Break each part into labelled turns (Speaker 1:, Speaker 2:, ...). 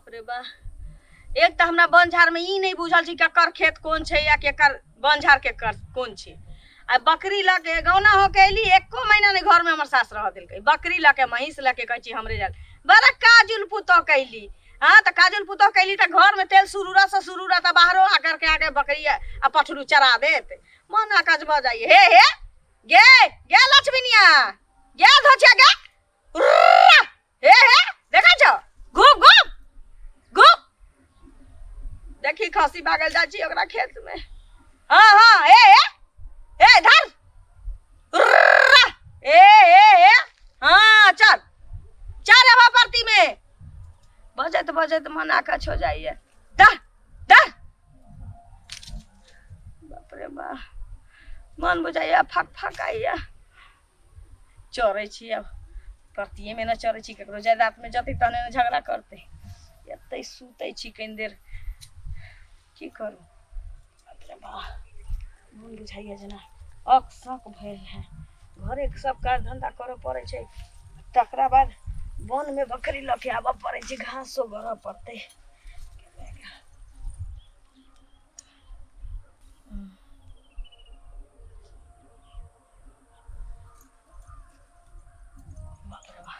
Speaker 1: बाप रे बा, एक तऽ हमरा वन झाड़मे ई नहि बुझल छै केकर खेत कोन छै या केकर वन झाड़ केकर कोन छै। आ बकरी लऽ के गौना होके अयली, एको महीना नहि घरमे हमर सास रहऽ देलकै। बकरी लऽ के महींस लऽ के कहै छी हमरे जाल बड़ा काजुल पुतोह कैली। हाँ तऽ काजुल पुतोह कैली तऽ घरमे तेल सुरूरा से सुरूरा तऽ बाहरो आकर के आके बकरी आ पठरू चरा देत। मन आकाश भऽ जाइए। हे हे गे गे लक्ष्मीनिया गे धोचिया गे, हे हे देखै छौ, घूम घूम घूम, देखी खसी भागल जाइ छी ओकरा खेत में। हाँ हाँ हे हे हे धर, ए ए ए, हाँ चल चल अब परती में। बजैत बजैत मन आकछ हो जाइए। दह दह, बाप रे बा, मन बुझाइए फक फक आइए। चरै छी अब परतिएमे ने चरै छी, ककरो जायदादमे जतै तहने ने झगड़ा करतै। एतै सुतै छी कनि देर, की करू। बाप रे बा, मन बुझाइए जेना अक शक भेल है। घरेके सब काज धन्धा करऽ पड़ै छै, तकरा बाद वनमे बकरी लऽ के आबऽ पड़ै छै, घासो गरऽ पड़तै। बाप रे बा,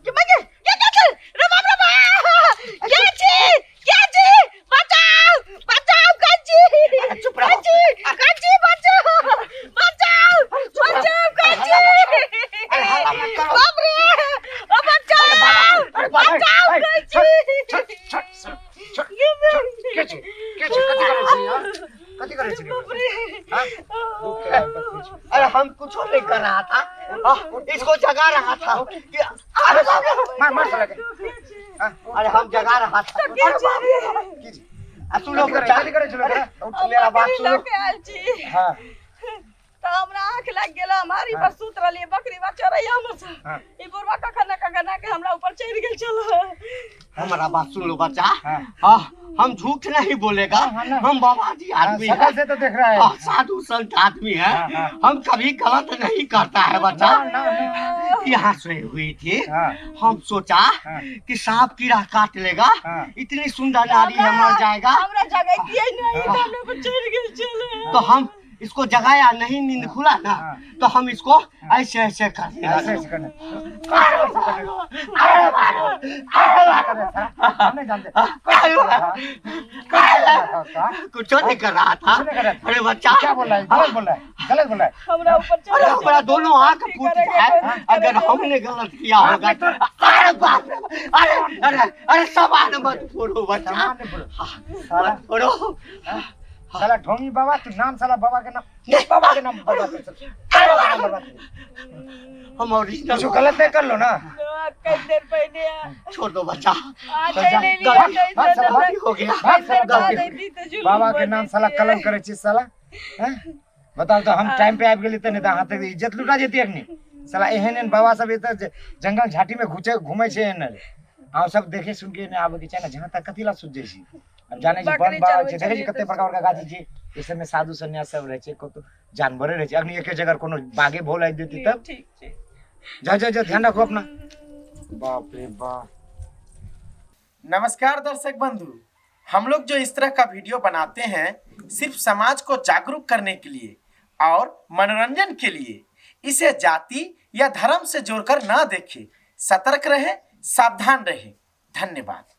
Speaker 1: के बगे के के के रे बाप रे बाप, के छी के छी, बचाओ बचाओ काची।
Speaker 2: चुप रहो।
Speaker 1: काची काची बचाओ बचाओ बचाओ काची।
Speaker 2: अरे हल्ला मत करो।
Speaker 1: बाप रे, ओ बचाओ।
Speaker 2: अरे बाप रे,
Speaker 1: बचाओ
Speaker 2: अरे,
Speaker 1: काची।
Speaker 2: छोड़ छोड़ छोड़ छोड़ छोड़, के छी के छी, कथी करै छी यार, कथी करै छी?
Speaker 1: बाप रे।
Speaker 2: हाँ? अरे हम कुछ नहीं कर रहा था, इसको जगा रहा था कि अरे बाप रे,
Speaker 3: मार मार साला के।
Speaker 2: अरे हम जगा रहा था। अरे बाप रे,
Speaker 3: की छी?
Speaker 2: आ सुनो
Speaker 3: कथी करै
Speaker 2: बच्चा,
Speaker 3: कथी करै छलो
Speaker 2: अरे,
Speaker 3: रे?
Speaker 2: मेरा बात
Speaker 1: बकरी
Speaker 2: सुनो।
Speaker 1: लऽ के आयल छी।
Speaker 3: हाँ
Speaker 1: तऽ हमरा आँख लागि गेल, हम हारी पर सुत रहलियै, बकरी बा चरैया हमर से।
Speaker 3: हाँ।
Speaker 1: ई बुढ़वा कखन ने कखन आके हमरा ऊपर चढ़ि गेल छल।
Speaker 2: हमारा बात सुन लो बच्चा।
Speaker 3: हाँ।
Speaker 2: हाँ, हम झूठ नहीं बोलेगा।
Speaker 3: हाँ, हाँ, नहीं।
Speaker 2: हम बाबा जी आदमी
Speaker 3: शकल
Speaker 2: है,
Speaker 3: से तो देख रहा है।
Speaker 2: हाँ, साधु संत आदमी है।
Speaker 3: हाँ, हाँ।
Speaker 2: हम कभी गलत नहीं करता है बच्चा।
Speaker 3: ना, ना, ना।
Speaker 2: यहाँ सोई हुई थी,
Speaker 3: हाँ।
Speaker 2: हम सोचा
Speaker 3: हाँ।
Speaker 2: कि सांप कीड़ा काट लेगा,
Speaker 3: हाँ।
Speaker 2: इतनी सुंदर नारी है, मर जाएगा।
Speaker 1: हमरा जगैतियै नहि तऽ हमरा ऊपर चढ़ि गेल छल।
Speaker 2: तो हम इसको जगाया नहीं, नींद खुला ना।
Speaker 3: हाँ।
Speaker 2: तो हम इसको ऐसे ऐसे कर दिया।
Speaker 3: ऐसे ऐसे करना, हम नहीं जानते।
Speaker 2: कुछ नहीं कर रहा था।
Speaker 3: कुछ नहीं कर रहा था।
Speaker 2: अरे बच्चा,
Speaker 3: क्या बोल रहा है? गलत बोल रहा है, गलत बोल रहा है।
Speaker 1: हमरा ऊपर चढ़ि
Speaker 2: अरे हमारा दोनों आंख
Speaker 1: की
Speaker 2: फूट
Speaker 1: करेंगे,
Speaker 2: जाए
Speaker 1: कोशिश
Speaker 2: अगर
Speaker 1: करेंगे।
Speaker 2: हमने गलत किया होगा तो। अरे बाप रे, अरे अरे अरे, सामान मत फोड़ो बच्चा।
Speaker 3: सामान नहीं फोड़ो। साला
Speaker 2: मत फोड़ो।
Speaker 3: साला ढोंगी बाबा, तू नाम साला बाबा के नाम, बाबा के नाम बर्बाद कर, बाबा के नाम बर्बाद कर।
Speaker 2: हम ओरिजिनल
Speaker 3: कुछ गलत नहीं कर लो ना।
Speaker 1: कई देर पहले
Speaker 2: छोड़ दो बच्चा।
Speaker 1: आ
Speaker 3: चल जा।
Speaker 1: चलि एलियै,
Speaker 2: गलती
Speaker 1: कई
Speaker 3: भाग
Speaker 1: देर
Speaker 3: साला,
Speaker 2: गलती हो गया।
Speaker 3: भाग साला,
Speaker 1: बाद
Speaker 3: गलती।
Speaker 1: अयती तऽ जुलुम
Speaker 3: बाबा के
Speaker 1: भऽ
Speaker 3: नाम साला
Speaker 1: जैतियै।
Speaker 3: कलंक करे छी साला, हैं? बताओ तो, हम टाइम पे आबि गेली तऽ नहीं तऽ अहाँ तक इज्जत लुटा जेती अखनी साला। एहन एहन बाबा सब एतऽ जंगल झाटी में घुचे घूमै छै एहन। अहाँ सब देखे सुन के नहि आबे के चाही ने, जहाँ तक कथी ला सुत जाइ छी। हम जानै छी वन
Speaker 1: बकरी
Speaker 3: बाबा
Speaker 1: चरबै
Speaker 3: छै, देखै छी
Speaker 1: छलियै
Speaker 3: कते
Speaker 1: तऽ
Speaker 3: बड़का बड़का गाछी छै, ई सबमे साधु सन्यास सब रहै छै, कतौ जानवरे रहै छै। अखनी एके जगह कोनो बाघे भोल आबि जेतै तब।
Speaker 1: ठीक छै।
Speaker 3: जा जा जा, ध्यान रखू अपना। बाप रे बाप।
Speaker 4: नमस्कार दर्शक बंधु, हम लोग जो इस तरह का वीडियो बनाते हैं सिर्फ समाज को जागरूक करने के लिए। और मनोरंजन के लिए। इसे जाति या धर्म से जोड़कर ना देखें। सतर्क रहें, सावधान रहें। धन्यवाद।